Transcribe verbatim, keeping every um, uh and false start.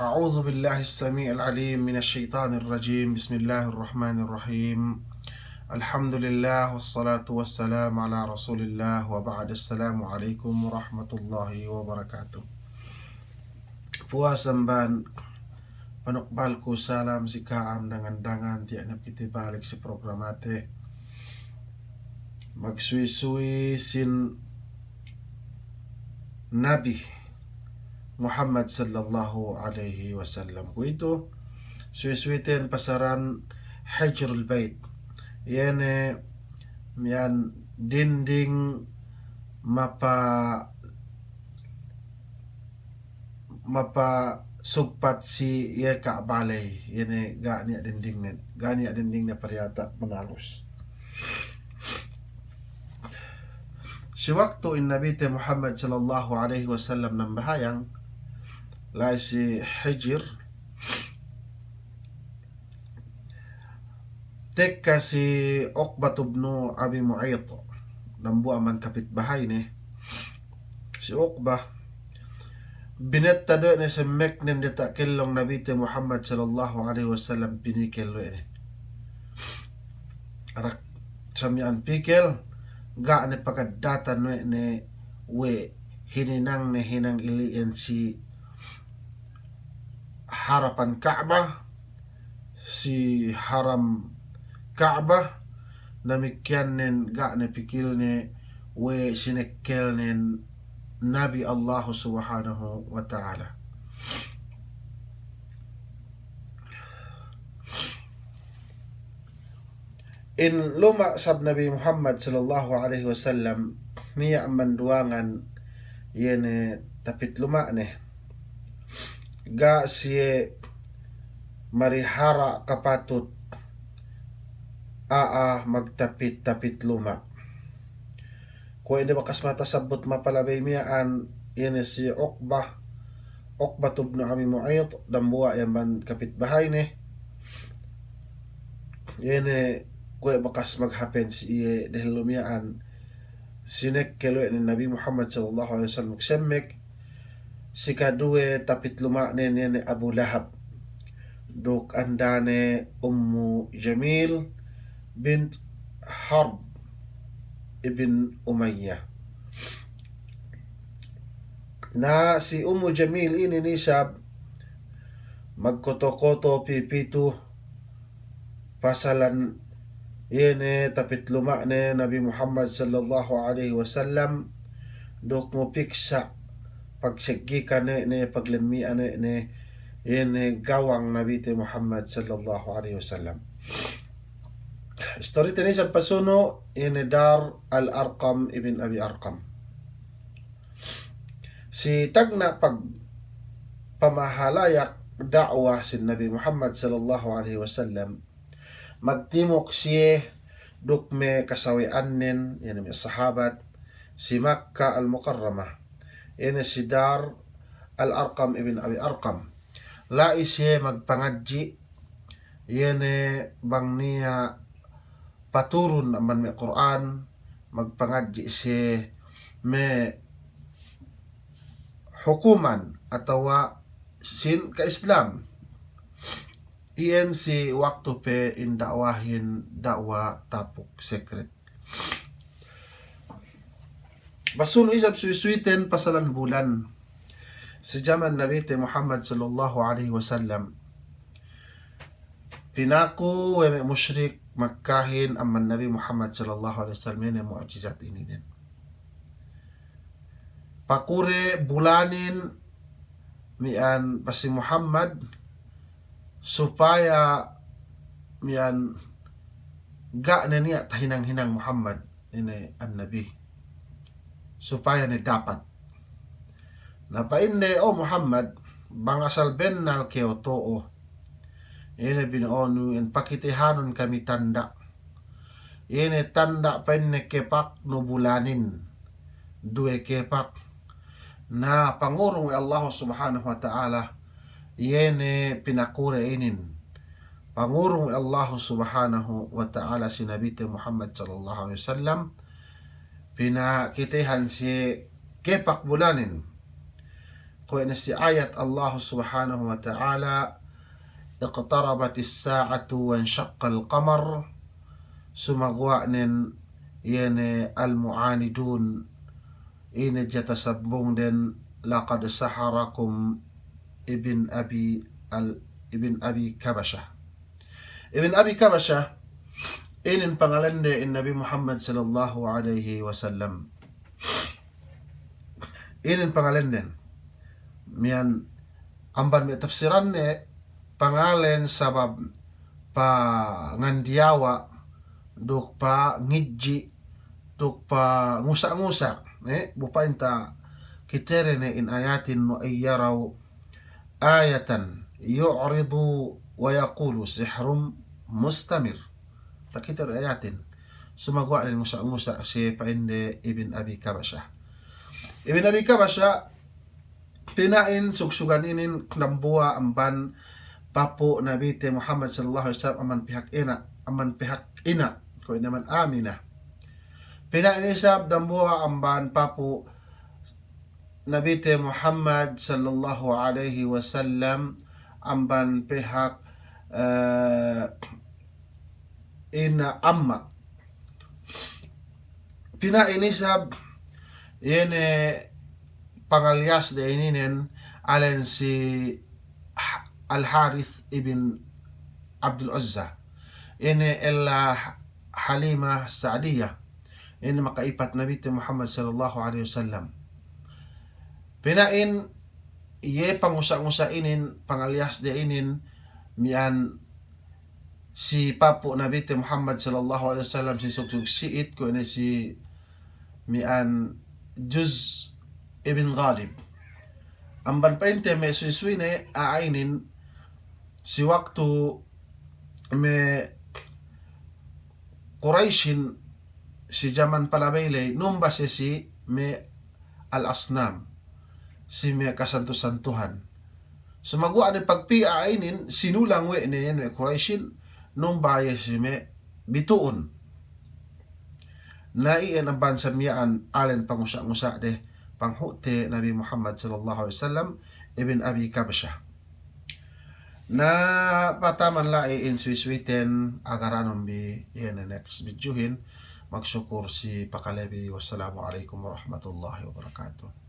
أعوذ بالله السميع العليم من الشيطان الرجيم. بسم الله الرحمن الرحيم. الحمد لله والصلاة والسلام على رسول الله وبعد. السلام عليكم ورحمة الله وبركاته. Puwas amban panukbalku salam si ka'am dangan-dangan tiya' ne kite balik si programate magsuwi-suwi sin Nabi Muhammad sallallahu alaihi wasallam. Kuwe'itu suwi-suwiten pasalan Hijrul Bait. Iye ne miya'an dinding mapa mapasugpat si iye Ka'ba ley, iye ne ga' niya' dindingnen, ga' niya' dindingnen pariyata' manalus. Si waktu in Nabite Muhammad sallallahu alaihi wasallam nambahayang la'i si Hijr, tekka si Uqbah ibnu Abi Mu'ayt, dambuwa' amban kapit bahayne. Si Uqbah, binettad we' ne semmeknen diyata' kellong Nabite Muhammad sallallahu alaihi wasallam, pinikel we' ne. Arak samiya'an pikel, ga' ne pagaddatan we' ne we' hininangne hinang ili'en si harapan Ka'ba, si haram Ka'ba, damikkiyannen ga' ne pikilne we' sinekkelnen Nabi Allahu Subhanahu wa Ta'ala. In luma' sab Nabi Muhammad sallallahu alaihi wasallam, niya' amban duwangan iye ne tapit luma'ne. Ga' siye marihara' kapatut a'a magtapit-tapit luma'. Kuwe' ine bakas matasabbut mapalabey miya'an, iye ne si Uqbah, Uqbah ibnu Abi Mu'ayt, dambuwa' iye amban kapit bahayne. Iye ne kuwe' bakas maghapen si iye dehellu miya'an, sinekkel we' ne Nabi Muhammad sallallahu alaihi wasallam semmek. Si kaduwe tapit luma'nen iye ne Abu Lahab duk andane Ummu Jamil bint Harb ibn Umayyah. Na si Ummu Jamil inin isab magkoto-koto pī pitu pasalan iye ne tapit luma'ne Nabi Muhammad sallallahu alaihi wasallam, duk mupiksa' pagseggikan we' ne, paglemmi'an we' ne, iye ne gawang Nabite Muhammad sallallahu alaihi wasallam. Istoriten isab pasunu', iye ne Dar Al-Arqam ibn Abi Arqam. Si tagna' pag-, pamahalayak da'wa sin Nabi Muhammad sallallahu alaihi wasallam, magtimuk siye duk me' kasawe'annen, iye ne me' sahabat, si Makkah Al-Mukarramah, iye ne si Dar Al-Arqam ibn Abi Arqam. La'i siye magpangadji', iye ne bang niya' paturun amban me' Kur'an, magpangadji' siye me' hukuman atawa sin ka-Islam. Iyan si waktu pe in da'wahin da'wa tapuk sekret. Pasunu' isab suwi-suwiten pasalan bulan. Si jaman Nabite Muhammad sallallahu alaihi wasallam, pinaku we' me' mushrik Makkahin amban Nabi Muhammad sallallahu alaihi wasallam inin mu'jizat ininen. Pakure bulanin miyan pa si Muhammad, supaya miyan ga' ne niya' tahinang-hinang Muhammad ine an-Nabi, supaya ne dapat. Na pa'inne, "O Muhammad, bang asal bennal kew to'o, ine bino'onu, in pakitehanun kami tanda'." Ine tanda' pa'inne kepaknu bulanin, duwe kepak. Na pangurung we' Allahu Subhanahu wa Ta'ala iye ne pinakure inin. Pangurung we' Allahu Subhanahu wa Ta'ala si Nabite Muhammad sallallahu alaihi wasallam, pinakitehan siye kepak bulanin. kuwe' ne si ayat Allah Subhanahu wa Ta'ala, "Iqtarabatis sa'atu wanshaqqal qamar," sumaguwa' nen iye ne al-mu'anidun, ine jata sambung den, "Laqad saharakum Ibn Abi al-, Ibn Abi Kabasha." Ibn Abi Kabasha, inin pangalende in Nabi Muhammad sallallahu alaihi wasallam. Inin pangalenden. Miyan amban me' tafsiranne pangalen sabab pangandiyawa', duk pangidji', duk pangusa'-ngusa', eh, bu pa'inte kite de ne in ayatin, "Wa in yaraw ayatan yu'ridu wa yaqulu sihrun mustamir." Takite du ayatin. Sumaguwa' ne ngusa'-ngusa' si pa'inde Ibn Abi Kabasha. Ibn Abi Kabasha, pina'in sugsugan inin dambuwa' amban papu' Nabite Muhammad sallallahu alaihi wasallam amban pihak ina', amban pihak ina', kuwe' ne amban Aminah. Pina'in isab dambuwa' amban papu' Nabite Muhammad sallallahu alaihi wasallam amban pihak, eh, ina' amma'. Pina'in isab, iye ne pangaliyas de ininen alen si Ha-, Al-Harith ibn Abdul Uzza. Iye ne ella Halima Sa'diyah. Iye ne maka'ipat Nabite Muhammad sallallahu alaihi wasallam. Pina'in iye pangusa'-ngusa' inin, pangaliyas de inin, miyan si papu' Nabite Muhammad sallallahu alaihi wasallam si sugsug si'it, kuwe' ne si miyan Juz ibn Ghalib. Amban pa'inte me' suwi-suwine a'a inin, si waktu me' Quraisyin si jaman palabey ley, numba siye si me' al-asnam, si me' kasantu-santuhan. Sumaguwa' ne pagpī a'a inin, sinulang we' ne, ne Quraisyin, numba iye si me' bitu'un. Na iyan amban sa miya'an alen pangusa'-ngusa' de, panghu'te Nabi Muhammad sallallahu alaihi wasallam, Ibn Abi Kabsha. Na pataman la'i in suwi-suwiten, agaranun bi iye ne next videohin. Magsukur si pakalebi. Wassalamu alaikum warahmatullahi wabarakatuh.